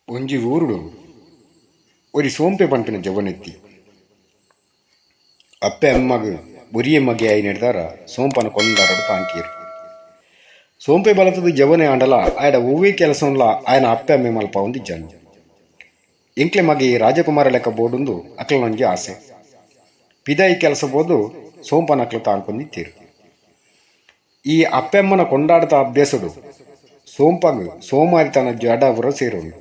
ಒಂಜಿ ಊರುಡು ಒರಿ ಸೋಂಪೆ ಪನ್ಪಿನ ಜವನೆತ್ತಿ. ಅಪ್ಪೆ ಅಮ್ಮಗ್ ಒರಿಯೆ ಮಗೆ ಆಯಿನೆಡ್ದಾರ ಸೋಂಪನ ಕೊಂಡಾರೊಡು ತಾಂಕಿಯೆರ್. ಸೋಂಪೆ ಬಲತುದು ಜವನೆ ಆಂಡಲಾ ಆಯಡ ಒವ್ವೇ ಕೆಲಸೊನ್ಲಾ ಆಯನ ಅಪ್ಪೆ ಅಮ್ಮೆ ಮಲ್ಪಾವೊಂದಿಜ್ಜಾಂಡ್. ಎಂಕ್ಲೆ ಮಗೆ ರಾಜಕುಮಾರ ಲೆಕ್ಕ ಬೋಡುಂದು ಅಕ್ಲೆನೊಂಜಿ ಆಸೆ. ಪಿದಾಯಿ ಕೆಲಸ ಪೋದು ಸೋಂಪನಕ್ಲು ತಾಂಕೊಂದಿತ್ತೆರ್. ಈ ಅಪ್ಪೆ ಅಮ್ಮನ ಕೊಂಡಾಟದ ಅಭ್ಯಾಸೊಡು ಸೋಂಪಗ್ ಸೋಮಾರಿತನ ಜಡ ಪೂರ ಸೇರೊಂಡು.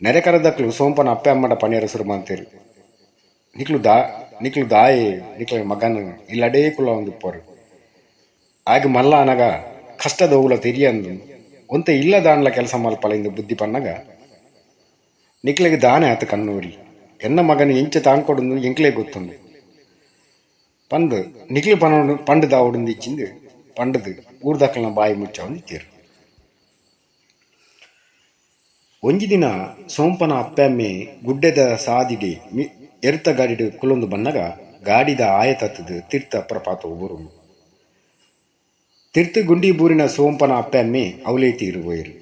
ನೆರೆಕರೆದಕ್ಲು ಸೋಂಪನ ಅಪ್ಪೆ ಅಮ್ಮಡ ಪನಿಯೆರೆ ಸುರು ಮಲ್ತೆರ್. ನಿಕ್ಲು ದಾ ನಿಕ್ಲು ದಾಯೆ ನಿಕ್ಲೆನ ಮಗನ್ ಇಲ್ಲಡೇ ಕುಲ್ಲವೊಂದುಪ್ಪರ್. ಆಯಗ್ ಮಲ್ಲ ಆನಗ ಕಷ್ಟದ ಒವ್ಲ ತೆರಿಯಂದ್ ಒಂತೆ ಇಲ್ಲದಾಂಡಲ ಕೆಲಸ ಮಲ್ಪಲ ಇಂದ್ ಬುದ್ಧಿ ಪನ್ನಗ ನಿಕ್ಲೆಗ್ ದಾನೆ ಆತ್ ಕಣ್ಣೂರಿ. ಎನ್ನ ಮಗನ್ ಎಂಚ ತಾಂಕೊಡುಂದು ಎಂಕ್ಲೆಗ್ ಗೊತ್ತುಂಡು. ಪಂದ್ ನಿಕ್ಲು ಪನೊಡು ಪಂಡ್ದ್ ಆವೊಡುಂದು ಇಜ್ಜಿಂದ್ ಪಂಡ್ದ್ ಊರ್ದಕ್ಲೆನ ಬಾಯಿ ಮುಚ್ಚಾವೊಂದಿತ್ತೆರ್. ಒಂಜಿ ದಿನ ಸೋಂಪನ ಅಪ್ಪೆಅಮ್ಮೆ ಗುಡ್ಡೆದ ಸಾದಿಡೆ ಎರುತ ಗಾಡಿಡ್ ಕುಲೊಂದು ಬನ್ನಗ ಗಾಡಿದ ಆಯ ತತ್ತ್ದ್ ತಿರ್ತ್ ಪ್ರಪಾತೊಗು ಬೂರುಂಡು. ತಿರ್ತ್ ಗುಂಡಿ ಬೂರಿನ ಸೋಂಪನ ಅಪ್ಪೆಅಮ್ಮೆ ಅವ್ಲೇ ತೀರ್ ಪೋಯೆರ್.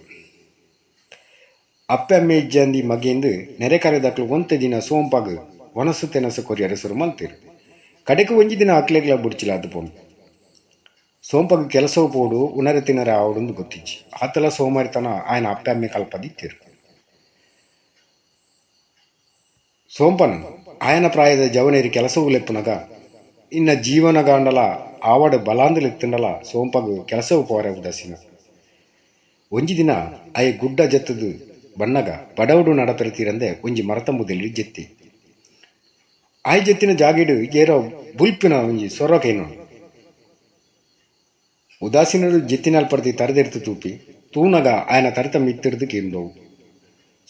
ಅಪ್ಪೆಅಮ್ಮೆ ಇಜ್ಜಾಂದಿ ಮಗೆಂದ್ ನೆರೆಕರೆದಕ್ಲು ಒಂತೆ ದಿನ ಸೋಂಪಗ್ ವನಸ್ ತೆನಸ್ ಕೊರ್ಯೆರೆ ಸುರು ಮಲ್ತೆರ್. ಕಡೆಕ್ ಒಂಜಿ ದಿನ ಅಕ್ಲೆಗ್ಲಾ ಬೊಡ್ಚಿಲಾದ್ ಪೋಂಡು. ಸೋಂಪಗ್ ಕೆಲಸೊಗು ಪೋವೊಡು ಉನರೆ ತಿನರೆ ಆವೊಡುಂದು ಗೊತ್ತಿಜ್ಜಿ. ಆತಲಾ ಸೋಮಾರಿತನ ಆಯನ ಅಪ್ಪೆಅಮ್ಮೆ ಕಲ್ಪಾದಿತ್ತೆರ್. ಸೋಂಪನ್ ಆಯನ ಪ್ರಾಯದ ಜವನೆರ್ ಕೆಲಸೊಗು ಲೆಪ್ಪುನಗ ನಿನ್ನ ಜೀವನಗಾಂಡಲಾ ಆವಡ್ ಬಲಾಂದ್ ಲೆತ್ತ್ಂಡಲಾ ಸೋಂಪಗ್ ಕೆಲಸೊಗು ಪೋವರೆ ಉದಾಸೀನ. ಒಂಜಿ ದಿನ ಆಯೆ ಗುಡ್ಡ ಜತ್ತ್ದ್ ಬನ್ನಗ ಬಡವುಡು ನಡಪೆರೆ ತೀರಂದೆ ಒಂಜಿ ಮರತ ಮುದೆಲ್ಡ್ ಜೆತ್ತೆ. ಆಯೆ ಜೆತ್ತಿನ ಜಾಗೆಡ್ ಏರೋ ಬುಲ್ಪಿನ ಒಂಜಿ ಸೊರ ಕೇನುಂಡು. ಉದಾಸೀನಡ್ ಜೆತ್ತಿನಲ್ಪಡ್ದ್ ತರೆದೆರ್ತ್ ತೂಪೆ. ತೂನಗ ಆಯನ ತರೆತ ಮಿತ್ತ್ಡ್ದ್ ಕೇನುಂಡವು.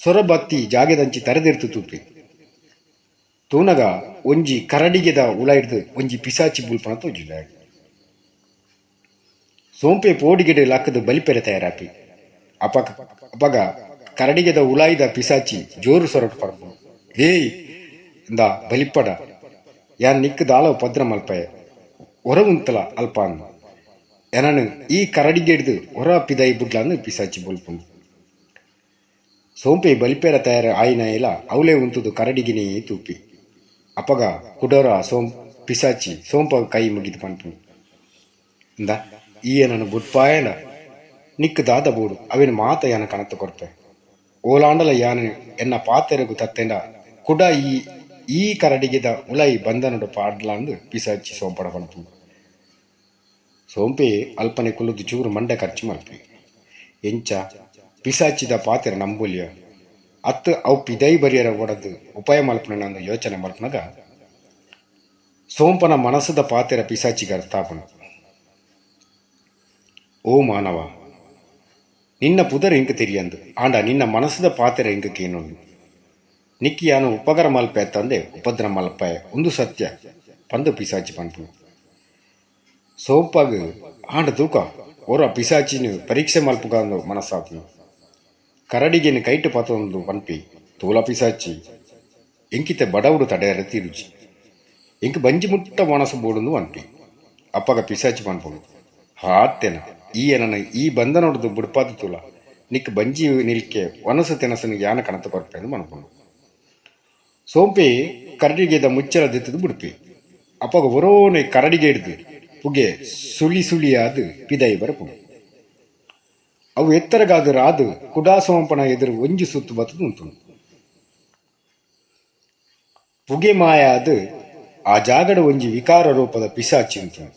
ಸೊರ ಬತ್ತಿ ಜಾಗೆದಂಚಿ ತರೆದೆರ್ತ್ ತೂಪೆ. ತೂನಗ ಒಂಜಿ ಕರಡಿಗೆದ ಉಲಾಯಿಡ್ದ್ ಒಂಜಿ ಪಿಶಾಚಿ ಬುಲ್ಪುನ ತೋಜಿಂಡ್ ಆಯಗ್. ಸೋಂಪೆ ಪೋಡಿಗೆಡ್ ಲಕ್ಕ್ದ್ ಬಲಿಪೆರೆ ತಯಾರಾಪೆ. ಅಪಗ ಅಪಗ ಕರಡಿಗೆದ ಉಲಾಯಿದ ಪಿಶಾಚಿ ಜೋರು ಸೊರೊಟು ಪನ್ಪುಂಡು, ಏಯ್ ಇಂದಾ ಬಲಿಪ್ಪಡ. ಯಾನ್ ನಿಕ್ಕ್ ದಾಲ ಉಪದ್ರ ಮಲ್ಪಯೆ. ಒರ ಉಂತುಲ ಅಲ್ಪ ಅಂದ್. ಎನನ್ ಈ ಕರಡಿಗೆಡ್ದ್ ಒರ ಪಿದಯಿ ಬುಡ್ಲಂದ್ ಪಿಶಾಚಿ ಬುಲ್ಪುಂಡು. ಸೋಂಪೆ ಬಲಿಪೆರೆ ತಯಾರ್ ಆಯಿನಾಯೆಲಾ ಅವ್ಲೇ ಉಂತುದು ಕರಡಿಗೆನೇ ತೂಪೆ. ಅಪಗ ಕುಡೊರ ಪಿಶಾಚಿ ಸೋಂಪಗ್ ಕೈ ಮುಗಿದ್ ಪನ್ಪುಂಡು, ಇಂದಾ ಈ ಎನನ್ ಬುಡ್ಪಾಯಂಡ ನಿಕ್ಕ್ ದಾದ ಬೋಡು ಅವೆನ್ ಮಾತ ಯಾನ್ ಕನತ್ ಕೊರ್ಪೆ. ಓಲಾಂಡಲ ಯಾನ್ ಎನ್ನ ಪಾತೆರೊಗು ತತ್ತೆಂಡ ಕುಡ ಈ ಈ ಕರಡಿಗೆದ ಉಲಾಯಿ ಬಂಧನೊಡು ಪಾಡ್ಲಂದ್ ಪಿಶಾಚಿ ಸೋಂಪಡ ಪನ್ಪುಂಡು. ಸೋಂಪೆ ಅಲ್ಪನೆ ಕುಲ್ಲುದು ಚೂರು ಮಂಡೆ ಖರ್ಚಿ ಮಲ್ಪುವೆ. ಎಂಚ ಪಿಶಾಚಿದ ಪಾತೆರ ನಂಬೊಲಿಯ ಅತ್ತ್ ಅವು ಪಿದಯಿ ಬರ್ಯೆರೆ ಬೋಡಾದ್ ಉಪಾಯ ಮಲ್ಪುನೆನಂದ್ ಯೋಚನೆ ಮಲ್ಪುನಗ ಸೋಂಪನ ಮನಸ್ಸ್ದ ಪಾತೆರ ಪಿಶಾಚಿಗ್ ಅರ್ಥ ಆಪುಂಡು. ಓ ಮಾನವ, ನಿನ್ನ ಪುದರ್ ಎಂಕ್ ತೆರಿಯಂದ್, ಆಂಡ ನಿನ್ನ ಮನಸ್ಸ್ದ ಪಾತೆರ ಎಂಕ್ ಕೇನುಂಡು. ನಿಕ್ಕ್ ಯಾನ್ ಉಪಕಾರ ಮಲ್ಪೆ ಅತ್ತಂದೆ ಉಪದ್ರ ಮಲ್ಪಯೆ ಉಂದು ಸತ್ಯ ಪಂದ್ ಪಿಶಾಚಿ ಪನ್ಪುಂಡು. ಸೋಂಪಗ್ ಆಂಡ ತೂಕ ಒರ ಪಿಶಾಚಿನ್ ಪರೀಕ್ಷೆ ಮಲ್ಪುಗಂದ್ ಮನಸ್ಸಾಪುಂಡು. ಕರಡಿಗೆನ್ ಕೈಟ್ ಪತೊಂದು ಪನ್ಪೆ, ತೂಲ ಪಿಶಾಚಿ, ಎಂಕಿತ್ತೆ ಬಡವುಡು ತಡೆಯೆರೆ ತೀರುಜಿ. ಎಂಕ್ ಬಂಜಿ ಮುಟ್ಟ ವಣಸ್ ಬೋಡುಂದು ಪನ್ಪೆ. ಅಪಗ ಪಿಶಾಚಿ ಪನ್ಪುಂಡು, ಹಾತ್ತೆನ, ಈ ಎನನ್ ಈ ಬಂಧನೊಡ್ದು ಬುಡ್ಪಾದ್ ತೂಲ, ನಿಕ್ಕ್ ಬಂಜಿ ನಿಲ್ಕೆ ವನಸ್ ತೆನಸ್ನ್ ಯಾನ್ ಕನತ್ ಕೊರ್ಪೆಂದ್ ಪನ್ಪುಂಡು. ಸೋಂಪೆ ಕರಡಿಗೆದ ಮುಚ್ಚಳ ದೆತ್ತ್ದ್ ಬುಡ್ಪೆ. ಅಪಗ ಒರೋನೆ ಕರಡಿಗೆಡ್ದ್ ಪುಗೆ ಸುಳಿ ಸುಳಿಯಾದ್ ಪಿದಯಿ ಬರ್ಪುಂಡು. ಅವು ಎತ್ತರಗಾದ್ ರಾದ್ ಕುಡಾ ಸೋಂಪನ ಎದುರು ಒಂಜಿ ಸುತ್ತು ಬತ್ತ್ದ್ ಉಂತುಂಡು. ಪುಗೆ ಮಾಯ ಆದ್ ಆ ಜಾಗಡ್ ಒಂಜಿ ವಿಕಾರ ರೂಪದ ಪಿಶಾಚಿ ಉಂತುಂಡು.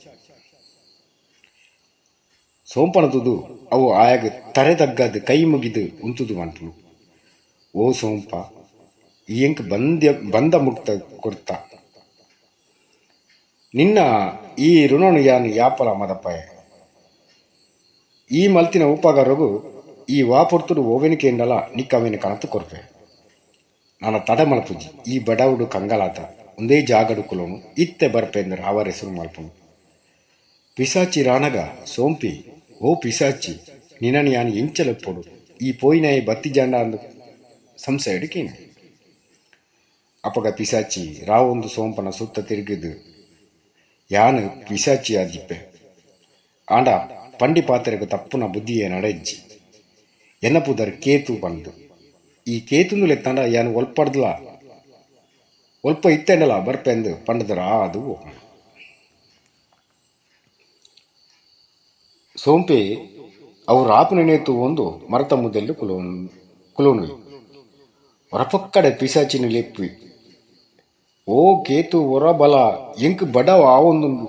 ಸೋಂಪನ ತೂದು ಅವು ಆಯಗ್ ತರೆ ತಗ್ಗಾದ್ ಕೈ ಮುಗಿದ್ ಉಂತುದು ಪನ್ಪುಂಡು, ಓ ಸೋಂಪ, ಈ ಎಂಕ್ ಬಂಧ ಮುಕ್ತ ಕೊರ್ತ. ನಿನ್ನ ಈ ಋಣೊನು ಯಾನ್ ಯಾಪಲ ಮದಪಯೆ. ಈ ಮಲ್ತಿನ ಉಪಕಾರೊಗು ಈ ವಾ ಪೊರ್ತುಡು ಒವೆನ್ ಕೇಂಡಲಾ ನಿಕ್ಕ್ ಅವೆನ್ ಕನತ್ ಕೊರ್ಪೆ. ನನ ತಡ ಮಲ್ಪುಜಿ ಈ ಬಡವುಡು ಕಂಗಾಲಾತ. ಉಂದೇ ಜಾಗಡ್ ಕುಲೊನು ಇತ್ತೆ ಬರ್ಪೆಂದ್ ರಾವರೆ ಸುರು ಮಲ್ಪುಂಡು. ಪಿಶಾಚಿ ರಾನಗ ಸೋಂಪೆ ಓ ಪಿಶಾಚಿ ನಿನನ್ ಯಾನ್ ಎಂಚ ಲೆಪ್ಪೊಡು ಈ ಪೋಯಿನಾಯೆ ಬತ್ತಿಜಾಂಡ ಅಂದ್ ಸಂಶಯಡ್ ಕೇನುವೆ. ಅಪಗ ಪಿಶಾಚಿ ರಾವೊಂದು ಸೋಂಪನ ಸುತ್ತ ತಿರ್ಗ್ದ್ ಯಾನ್ ಪಿಶಾಚಿ ಆದಿಪ್ಪೆ. ಆಂಡ ಪಂಡಿ ಪಾತೆರಗ್ ತಪ್ಪುನ ಬುದ್ಧಿ ಎನಡ ಇಜ್ಜಿ. ಎನ್ನ ಪುದರ್ ಕೇತು ಪಂದ್. ಈ ಕೇತುಂದು ಲೆತ್ತಾಂಡ ಯಾನ್ ಒಲ್ಪಡ್ದಲ ಒಲ್ಪ ಇತ್ತೆಂಡಲ ಬರ್ಪೆಂದ್ ಪಂಡ್ದ್ ರಾದ್ ಪೋಪುಂಡು. ಸೋಂಪೆ ಅವು ರಾಪುನೆನೇ ತೂವೊಂದು ಮರತ ಮುದೆಲ್ಡ್ ಕುಲೋನುವೆ. ಒರಪೊಕ್ಕಡೆ ಪಿಶಾಚಿನ್ ಲೆಪ್ಪುವೆ. ಓ ಕೇತು ಒರ ಬಲ ಎಂಕ್ ಬಡವು ಆವೊಂದುಂಡು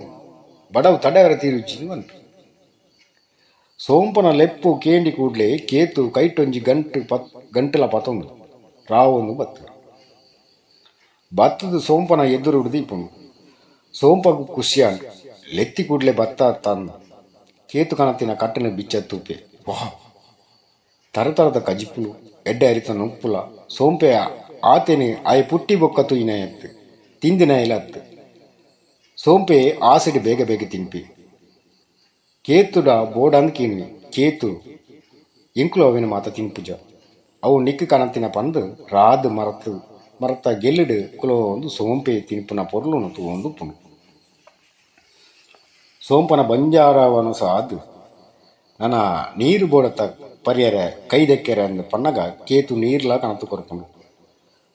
ಬಡವು ತಡೆವರೆ ತೀರುಜ್ಜಿಂದ್ ಪನ್ಪೆ. ಸೋಂಪನ ಲೆಪ್ಪು ಕೇಂಡಿ ಕೂಡ್ಲೆ ಕೇತು ಕೈಟೊಂಜಿ ಗಂಟ್ ಗಂಟುಲ ಪತೊಂದು ರಾವೊಂದು ಬತ್ತೆ. ಬತ್ತುದು ಸೋಂಪನ ಎದುರುಡು ದೀಪುಂಡು. ಸೋಂಪಗ್ ಖುಷಿಯಾಂಡ್ ಲೆತ್ತಿ ಕೂಡ್ಲೆ ಬತ್ತ ತಂದು ಕೇತು ಕನತಿನ ಕಟ್ಟನೆ ಬಿಚ್ಚ ತೂಪೆ. ವಾಹ್! ತರತರದ ಕಜಿಪುಲು ಎಡ್ಡೆ ಅರಿತ ನುಪ್ಪುಲ ಸೋಂಪೆ ಆತೆನ್ ಆಯೆ ಪುಟ್ಟಿ ಬೊಕ್ಕ ತೂಯಿನಾಯೆತ್ತ್ ತಿಂದಿನಾಯೆಲ ಅತ್ತ್. ಸೋಂಪೆ ಆಸೆಡ್ ಬೇಗ ಬೇಗ ತಿನ್ಪೆ. ಕೇತುಡ ಬೋಡಾಂದ್ ಕೇನುವೆ. ಕೇತು ಎಂಕುಲು ಅವೆನ್ ಮಾತ ತಿನ್ಪುಜ. ಅವು ನಿಕ್ಕ್ ಕನತಿನ ಪಂದ್ ರಾದ್ ಮರತ ಗೆಲ್ಲ್ಡ್ ಕುಲೋಂದು ಸೋಂಪೆ ತಿನ್ಪುನ ಪೊರ್ಲುನು ತೂವೊಂದು ಉಪ್ಪುಂಡು. ಸೋಂಪನ ಬಂಜಾರ ವನಸ್ ಆದ್ ನನ ನೀರ್ ಬೋಡತ್ತ ಪರ್ಯೆರೆ ಕೈ ದೆಕ್ಕೆರೆ ಅಂದ್ ಪನ್ನಗ ಕೇತು ನೀರ್ಲ ಕನತ್ ಕೊರ್ಪುಂಡು.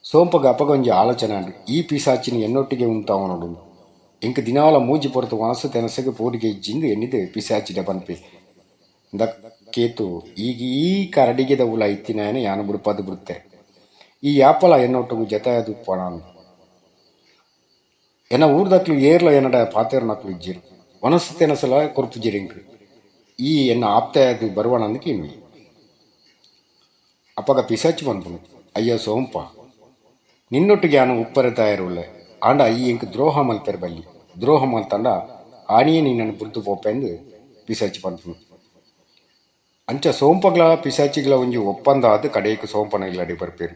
ಸೋಂಪಗ್ ಅಪಗ ಒಂಜಿ ಆಲೋಚನೆ ಆಂಡ್. ಈ ಪಿಶಾಚಿನ್ ಎನ್ನೊಟ್ಟಿಗೆ ಉಂತಾವೊನೊಡುಂದು. ಎಂಕ್ ದಿನಾಲ ಮೂಜಿ ಪೊರ್ತು ವನಸ್ ತೆನಸ್ಗ್ ಪೋಡಿಗೆ ಇಜ್ಜಿಂದ್ ಎನ್ನಿದ್ ಪಿಶಾಚಿಡ ಪನ್ಪೆ. ಇಂದಾ ಕೇತು ಈಗ್ ಈ ಕರಡಿಗೆದ ಉಲಾಯಿ ಇತ್ತಿನಾಯನ್ ಯಾನ್ ಬುಡ್ಪಾದ್ ಬುಡ್ತೆ. ಈ ಯಾಪಲ ಎನ್ನೊಟ್ಟುಗು ಜತೆಯಾದ್ ಉಪ್ಪೊಡಾಂದ್. ಎನ್ನ ಊರ್ದಕ್ಲು ಏರ್ಲ ಎನ್ನಡ ಪಾತೆರುನಕುಲು ಇಜ್ಜೆರ್. ವನಸ್ ತೆನಸ್ಲ ಕೊರ್ಪುಜೆರ್ ಎಂಕ್. ಈ ಎನ್ನ ಆಪ್ತೆಯಾದ್ ಬರುವನಾಂದ್ ಕೇನುವೆ. ಅಪಗ ಪಿಶಾಚಿ ಪನ್ಪುಂಡು ಅಯ್ಯಾ ಸೋಂಪ ನಿನ್ನೊಟ್ಟುಗೆ ಯಾನ್ ಉಪ್ಪರೆ ತಯಾರ್ ಉಲ್ಲೆ. ಆಂಡ ಈ ಎಂಕ್ ದ್ರೋಹ ಮಲ್ಪೆರೆ ಬಲ್ಲಿ. ದ್ರೋಹ ಮಲ್ತಂಡ ಆನಿಯೇ ನಿನ್ನನ್ ಬುಡ್ದು ಪೋಪೆಂದ್ ಪಿಶಾಚಿ ಪನ್ಪುಂಡು. ಅಂಚ ಸೋಂಪಗ್ಲ ಪಿಶಾಚಿಗ್ಲ ಒಂಜಿ ಒಪ್ಪಂದ ಆದ್ ಕಡೆಕ್ ಸೋಂಪನ ಇಲ್ಲಡೆ ಬರ್ಪೆರ್.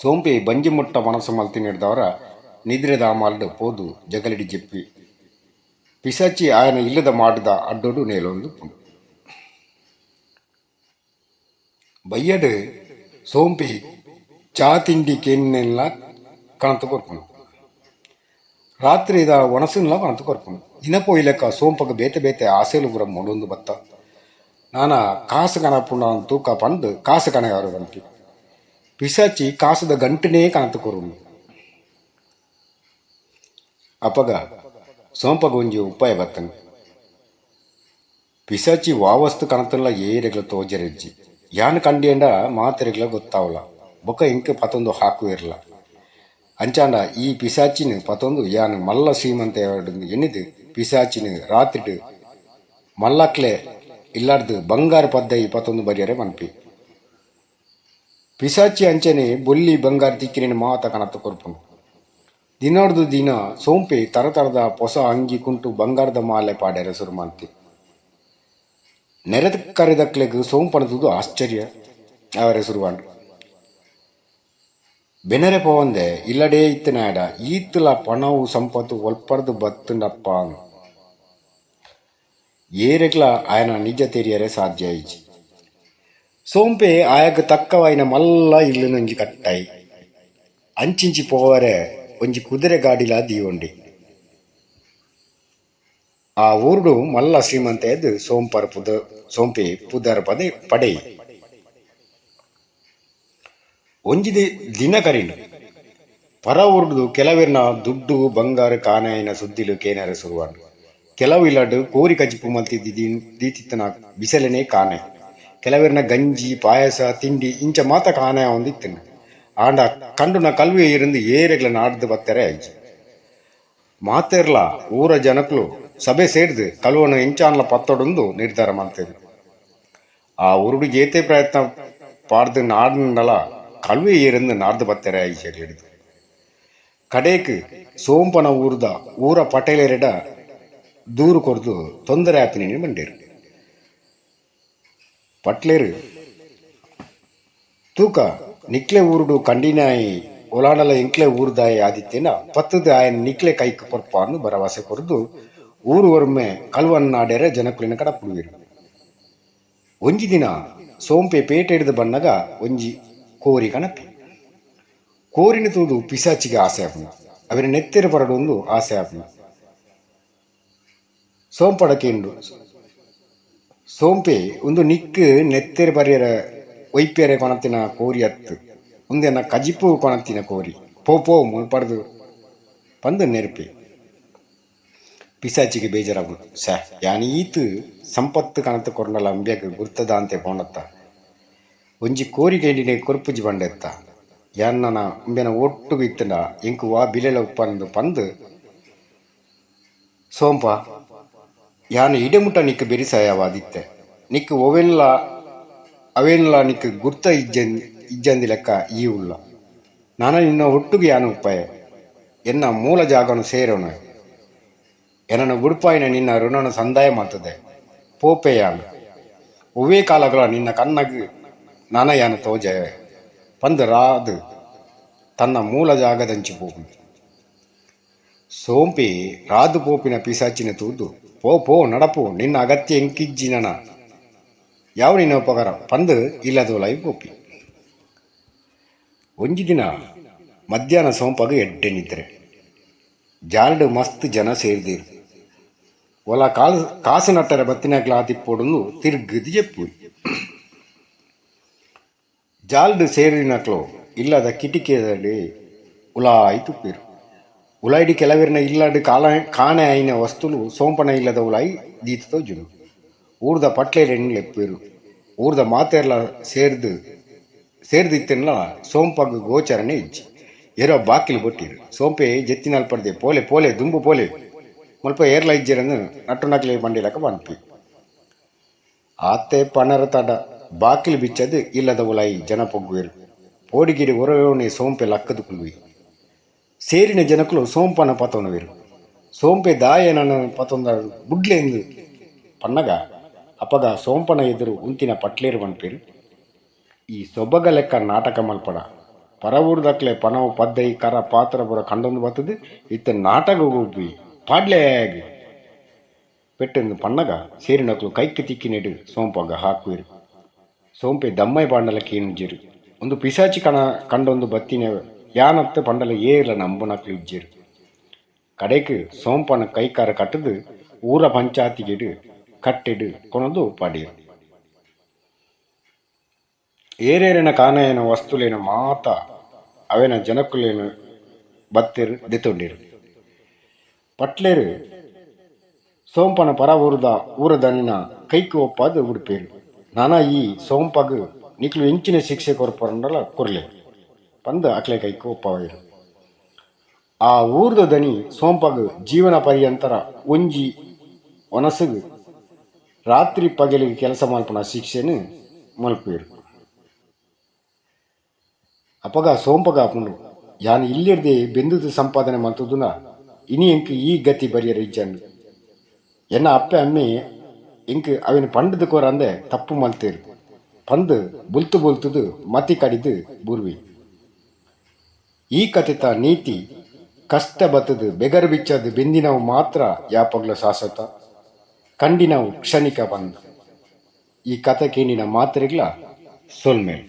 ಸೋಂಪೆ ಬಂಜಿ ಮುಟ್ಟ ವನಸ್ ಮಲ್ತಿನೆಡ್ದಾವರ ನಿದ್ರೆದ ಅಮಲ್ಡ್ ಪೋದು ಜಗಲಿಡ್ ಜೆಪ್ಪುವೆ. ಪಿಶಾಚಿ ಆಯನ ಇಲ್ಲದ ಮಾಡ್ದ ಅಡ್ಡೊಡು ನೇಲೊಂದು ಉಪ್ಪುಂಡು. ಬಯ್ಯಡ್ ಸೋಂಪೆ ಚಾ ತಿಂಡಿ ಕೇನಿನೆನ್ಲ ಕನತ್ ಕೊರ್ಪುಂಡು. ರಾತ್ರೆದ ವನಸ್ನ್ಲ ಕನತ್ ಕೊರ್ಪುಂಡು. ದಿನ ಪೋಯಿಲೆಕ್ಕ ಸೋಂಪಗ್ ಬೇತೆ ಬೇತೆ ಆಸೆಲು ಪೂರ ಮೂಡೊಂದು ಬತ್ತ. ನಾನ ಕಾಸ್ ಕನಪುಂಡ ತೂಕ ಪಂದ್ ಕಾಸ್ ಕನಯೆರೆ ಪನ್ಪೆ. ಪಿಶಾಚಿ ಕಾಸ್ದ ಗಂಟುನೇ ಕನತ್ ಕೊರುಂಡು. ಅಪಗ ಸೋಂಪಗ್ ಒಂಜಿ ಉಪಾಯ ಬತ್ತ್ಂಡ್. ಪಿಶಾಚಿ ವಾ ವಸ್ತು ಕನತ್ಂಡಲ ಏರೆಗ್ಲ ತೋಜೆರೆ ಇಜ್ಜಿ. ಯಾನ್ ಕಂಡ್ಯೆಂಡ ಮಾತೆರೆಗ್ಲ ಗೊತ್ತಾವುಲ. ಬೊಕ್ಕ ಎಂಕ್ ಪತೊಂದು ಹಾಕುವೆರ್ಲ. ಅಂಚಾಂಡ ಈ ಪಿಶಾಚಿನ್ ಪತೊಂದು ಯಾನ್ ಮಲ್ಲ ಶ್ರೀಮಂತೆ ಆವೊಡುಂದು ಎನ್ನಿದ್ ಪಿಶಾಚಿನ್ ರಾತ್ರೆಡ್ ಮಲ್ಲಕ್ಲೆ ಇಲ್ಲಡ್ದ್ ಬಂಗಾರ್ ಪದ್ದೈ ಪತೊಂದು ಬರ್ಯೆರೆ ಪನ್ಪೆ. ಪಿಶಾಚಿ ಅಂಚನೆ ಬೊಲ್ಲಿ ಬಂಗಾರ್ ತಿಕ್ಕಿನೆನ್ ಮಾತ ಕನತ್ ಕೊರ್ಪುಂಡು. ದಿನೊಡ್ದು ದಿನ ಸೋಂಪೆ ತರತರದ ಪೊಸ ಅಂಗಿ ಕುಂಟು ಬಂಗಾರ್ದ ಮಾಲೆ ಪಾಡೆರೆ ಸುರು ಮಲ್ತೆ. ನೆರೆಕರೆದಕ್ಲೆಗ್ ಸೋಂಪನ್ ತೂದು ಆಶ್ಚರ್ಯ ಆವರೆ ಸುರುವಾಂಡ್. ಬೆನೆರೆ ಪೋವಂದೆ ಇಲ್ಲಡೇ ಇತ್ತಿನಾಯಡ ಈತ್ಲ ಪಣವು ಸಂಪೊತ್ತು ಒಲ್ಪರ್ದ್ ಬತ್ತ್ಂಡಪ್ಪಾಂದ್. ಏರೆಗ್ಲ ಆಯನ ನಿಜ ತೆರಿಯೆರೆ ಸಾಧ್ಯ ಆಯಿಜಿ. ಸೋಂಪೆ ಆಯಗ್ ತಕ್ಕವಾಯಿನ ಮಲ್ಲ ಇಲ್ಲ್ನ್ ಒಂಜಿ ಕಟ್ಟಾಯೆ. ಅಂಚಿಂಚಿ ಪೋವರೆ ಒಂಜಿ ಕುದುರೆ ಗಾಡಿಲ ದೀವೊಂಡೆ. ಆ ಊರುಡು ಮಲ್ಲ ಶ್ರೀಮಂತೆಯಾದ್ ಸೋಂಪೆ ಪುದರ್ ಪಡೆಯೆ. ಒಂಜಿ ದಿನ ಕರಿಂಡ್. ಪರ ಊರುಡ್ದು ಕೆಲವೆರ್ನ ದುಡ್ಡು ಬಂಗಾರ್ ಕಾಣೆಯಾಯಿನ ಸುದ್ದಿಲು ಕೇನೆರೆ ಸುರುವಾಂಡ್. ಕೆಲವು ಇಲ್ಲಡ್ ಕೋರಿ ಕಜಿಪು ಮಲ್ತ್ ದೀತಿತ್ತಿನ ಬಿಸಲೆನೇ ಕಾಣೆ. ಕೆಲವೆರ್ನ ಗಂಜಿ, ಪಾಯಸ, ತಿಂಡಿ ಇಂಚ ಮಾತ ಕಾಣೆ ಆವೊಂದು ಇತ್ತ್ಂಡ್. ಆಂಡ ಕಂಡುನ ಕಲ್ವೆ ಏರೆಂದ್ ಏರೆಗ್ಲ ನಾಡ್ದ್ ಪತ್ತೆರೆ ಆಯಿಜಿ. ಮಾತೆರ್ಲ ಊರ ಜನಕುಲು ಸಭೆ ಸೇರ್ದ್ ಕಲ್ವನ್ ಎಂಚಾಂಡಲ ಪತ್ತೊಡುಂದು ನಿರ್ಧಾರ ಮಲ್ತೆರ್. ಆ ಊರುಡು ಏತೇ ಪ್ರಯತ್ನ ಪಾಡ್ದ್ ನಾಡ್ಂಡಲ ಕಲ್ವೆ ಏರೆಂದ್ ನಾಡ್ದ್ ಪತ್ತೆರೆ ಆಯಿಜಿ ಅಕ್ಲೆಡ್ದ್. ಕಡೇಕ್ ಸೋಂಪನ ಊರುದ ಊರ ಪಟೇಲೆರೆಡ ದೂರು ಕೊರ್ದು ತೊಂದರೆ ಆಪಿನೆನ್ ಪಂಡೆರ್. ಪಟ್ಲೇರ್ ತೂಕ ನಿಕ್ಲೆ ಊರುಡು ಕಂಡಿನಾಯೆ ಓಲಾಂಡಲ ಎಂಕ್ಲೆ ಊರುದಾಯೆ ಆದಿತ್ತೆಂಡ ಪತ್ತ್ದ್ ಆಯನ್ ನಿಕ್ಲೆ ಕೈಕ್ ಕೊರ್ಪಾಂದ್ ಭರವಸೆ ಕೊರ್ದು ಊರು ಒರ್ಮೆ ಕಲ್ವನ್ ನಾಡೆರೆ ಜನಕುಲೆನ್ ಕಡಪುಡುವೆರ್. ಒಂಜಿ ದಿನ ಸೋಂಪೆ ಪೇಟೆಡ್ದ್ ಬನ್ನಗ ಒಂಜಿ ಕೋರಿ ಕನಪೆ. ಕೋರಿನ್ ತೂದು ಪಿಶಾಚಿಗ್ ಆಸೆ ಆಪುಂಡು. ಅವೆನ್ ನೆತ್ತೆರ್ ಪರೊಡುಂದು ಆಸೆ ಆಪುಂಡು. ಸೋಂಪಡ ಕೇನುಂಡು. ಸೋಂಪೆ ಉಂದು ನಿಕ್ಕ್ ನೆತ್ತೆರ್ ಪರ್ಯೆರೆ ಒಯ್ಪೇರೆ ಕೊಣತಿನ ಕೋರಿ ಅತ್ತು ಉಂದೆನ ಕಜಿಪು ಕೊಣತಿನ ಕೋರಿ ಪೋ ಪೋ ಮುಲ್ಪಡ್ದು ಪಂದು ನೆರಪಿ. ಪಿಸಾಚಿಗೆ ಬೇಜಾರಾಗು ಸ ಯಾನೀತು ಸಂಪತ್ತು ಕಣத்து ಕೊರ್ನಲ ಅಂಬ್ಯಾಗ ಗುರ್ತದಾಂತೆ ಪೋಣತ್ತ ಒಂಜಿ ಕೋರಿ ಕೇಂಡಿನೆ ಕೊರ್ಪುಜಿ ಬಂಡೆತ್ತ ಯಾನ್ನನ ಅಂಬ್ಯನ ಒಟ್ಟುಗು ಇತ್ತಂಡ ಎಂಕು ವಾ ಬಿಲೆಲ ಉಪ್ಪಂದು ಪಂದು ಸೋಂಪ ಯಾನು ಇಡೆಮುಟ್ಟ ನಿಕ್ಕು ಬೆರಿಸಾಯವಾದಿತ್ತೆ ನಿಕ್ಕು ಒವೆನ್ಲ ಅವೇನ್ಲ ನಿಕ್ಕು ಗುರ್ತ ಇಜ್ಜಂದಿ ಲೆಕ್ಕ ಈ ಉಲ್ಲ ನಾನ ನಿನ್ನ ಒಟ್ಟುಗು ಯಾನು ಉಪ್ಪಾಯ ಎನ್ನ ಮೂಲ ಜಾಗನು ಸೇರೋಣ ಎನ್ನನ್ನು ಬುಡ್ಪಾಯಿನ ನಿನ್ನ ಋಣನ ಸಂದಾಯ ಮಾಡ್ತದೆ ಪೋಪೆ ಯಾನು ಒವ್ವೇ ಕಾಲಗಳ ನಿನ್ನ ಕಣ್ಣಗ್ ನಾನ ಯಾನು ತೋಜ ಪಂದು ರಾದು ತನ್ನ ಮೂಲ ಜಾಗದಂಚಿ ಪೋಪು. ಸೋಂಪೆ ರಾದು ಪೋಪಿನ ಪಿಸಾಚಿನ ತೂದು ಪೋ ಪೋ ನಡಪು ನಿನ್ನ ಅಗತ್ಯ ಎಂಕಿಜ್ಜಿ ನನ ಯಾವ ನಿನ್ನ ಉಪಕಾರ ಪಂದು ಇಲ್ಲದೋಲಾಯಿ ಪೋಪಿ. ಒಂಜಿ ದಿನ ಮಧ್ಯಾಹ್ನ ಸೋಂಪಾಗ ಎಡ್ಡೆ ನಿದ್ರೆ ಜಾಲ್ಡ್ ಮಸ್ತ್ ಜನ ಸೇರಿದಿರು ಒಲ ಕಾಸು ನಟ್ಟರ ಬತ್ತಿನಾಗ್ಲ ಆತಿಪ್ಪೋಡೊಂದು ತಿರ್ಗದು ಜೆಪ್ಪು. ಜಾಲ್ಡ್ ಸೇರಿನಕ್ಲು ಇಲ್ಲದ ಕಿಟಿಕಿಯಲ್ಲಿ ಉಲಾಯಿ ತುಪ್ಪಿರು. ಉಲಾಯಿಡಿ ಕೆಲವಿರ್ನ ಇಲ್ಲಾಡು ಕಾಣೆ ಆಯಿನ ವಸ್ತುಲು ಸೋಂಪನ ಇಲ್ಲದ ಉಲಾಯಿ ದೀತ ತೋಜುನು. ಊರ್ದ ಪಟ್ಲೇರೆಣ್ಣು ಲೆಪ್ಪಿರು. ಊರ್ದ ಮಾತೆರ್ಲ ಸೇರ್ದಿತ್ತಿನ ಸೋಂಪಗ್ ಗೋಚರಣೆ ಇಜ್ಜಿ. ಏರೋ ಬಾಕಿಲು ಬೊಟ್ಟಿರು. ಸೋಂಪೆ ಜೆತ್ತಿನಲ್ಪಡ್ದೆ ಪೋಲೆ ಪೋಲೆ ದುಂಬು ಪೋಲೆ ಮುಲ್ಪ ಏರ್ಲ ಇಜ್ಜಿರನ್ನು ನಟ್ಟು ನಕ್ಲೆ ಬಂಡಿಲಕ ಪನ್ಪಿ. ಆತೆ ಪಣರ ತಡ ಬಾಕಿಲು ಬಿಚ್ಚದು ಇಲ್ಲದ ಉಲಾಯಿ ಜನ ಪೊಗ್ಗುವೆರು. ಪೋಡಿಗಿಡಿ ಒರವನೆ ಸೋಂಪೆ ಲಕ್ಕದು ಕುಲ್ವಿ. ಸೇರಿನ ಜನಕುಲು ಸೋಂಪನ ಪತೊನುವೆರು. ಸೋಂಪೆ ದಾಯನನ ಪತೊಂದ ಬುಡ್ಲೆಂದು ಪನ್ನಗ ಅಪಗ ಸೋಂಪನ ಎದುರು ಉಂತಿನ ಪಟ್ಲೇರು ಪನ್ಪೇರು. ಈ ಸೊಬಗ ಲೆಕ್ಕ ನಾಟಕ ಮಲ್ಪಡ ಪರವೂರ್ದಕ್ಲೆ ಪನವು ಪದ್ದೈ ಕರ ಪಾತ್ರ ಬುರ ಕಂಡೊಂದು ಬತ್ತದು ಇತ್ತ ನಾಟಕ ಗೊಬ್ಬಿ ಪಾಡ್ಲೆಯಾಗಿ ಪೆಟ್ಟೆಂದು ಪನ್ನಗ ಸೇರಿನಕ್ಲು ಕೈಕ್ ತಿಕ್ಕಿನೆಡು ಸೋಂಪಗ ಹಾಕುವೆರು. ಸೋಂಪೆ ದಮ್ಮೈ ಪಾಂಡಲ ಕೇನುಜೆರು. ಒಂದು ಪಿಸಾಚಿ ಕಣ ಕಂಡೊಂದು ಬತ್ತಿನ ಯಾನತ್ತು ಪಂಡಲ ಏರ್ಲ ನಂಬುನಕ್ಲು ಇಜ್ಜೆರು. ಕಡೆಕ್ ಸೋಂಪನ ಕೈಕಾರ ಕಟ್ಟದು ಊರ ಪಂಚಾತಿಗೆಡು ಕಟ್ಟೆಡು ಕೊನದು ಪಾಡಿಯರು. ಏರೇರಿನ ಕಾನಯನ ವಸ್ತುಲೇನ ಮಾತ ಅವೆನ ಜನಕುಲೇನು ಬತ್ತೆರು ದೆತ್ತೊಂಡಿರು. ಪಟ್ಲೇರು ಸೋಂಪನ ಪರ ಊರದ ಊರದನಿನ ಕೈಕು ಒಪ್ಪಾದ ಉಡುಪೇರು. ನಾನಾ ಈ ಸೋಂಪಗ್ ನಿಕ್ಲು ಎಂಚಿನ ಶಿಕ್ಷೆ ಕೊರ್ಪರಂಡಲ ಕೊರ್ಲೆ ಪಂದು ಅಕ್ಲೆ ಕೈಕು ಒಪ್ಪವಾಯಿರು. ಆ ಊರ್ದ ದನಿ ಸೋಂಪಗ್ ಜೀವನ ಪರ್ಯಂತರ ಒಂಜಿ ಒನಸುಗು ರಾತ್ರಿ ಪಗಲಿಗೆ ಕೆಲಸ ಮಲ್ಪನ ಶಿಕ್ಷೆನು ಮಲ್ಪೇರು. ಅಪಗ ಸೋಂಪಗ ಆಪುಂಡು ಯಾನ್ ಇಲ್ಲಿರ್ದೆ ಬೆಂದುದು ಸಂಪಾದನೆ ಮಲ್ತುದುನ ಇನಿ ಎಂಕ್ ಈ ಗತಿ ಬರಿಯರ ಇಜ್ಜಂಡು. ಎನ್ನ ಅಪ್ಪೆ ಅಮ್ಮೆ ಎಂಕ್ ಅವಿನ ಪಂಡದ ಕೋರಂದೆ ತಪ್ಪು ಮಲ್ತೇರು ಪಂದು ಬುಲ್ತು ಬುಲ್ತುದು ಮತಿ ಕಡಿದು ಬುರ್ವಿ. ಈ ಕಥೆತ ನೀತಿ ಕಷ್ಟ ಬತ್ತದು ಬೆಗರು ಬಿಚ್ಚದು ಬೆಂದಿನವು ಮಾತ್ರ ಯಾಪಗ್ಲ ಶಾಶ್ವತ ಕಂಡಿನವು ಕ್ಷಣಿಕ ಬಂದು. ಈ ಕಥೆ ಕೇಂಡಿನ ಮಾತ್ರೆಗ್ಲ ಸೊಲ್ಮೇಲ್.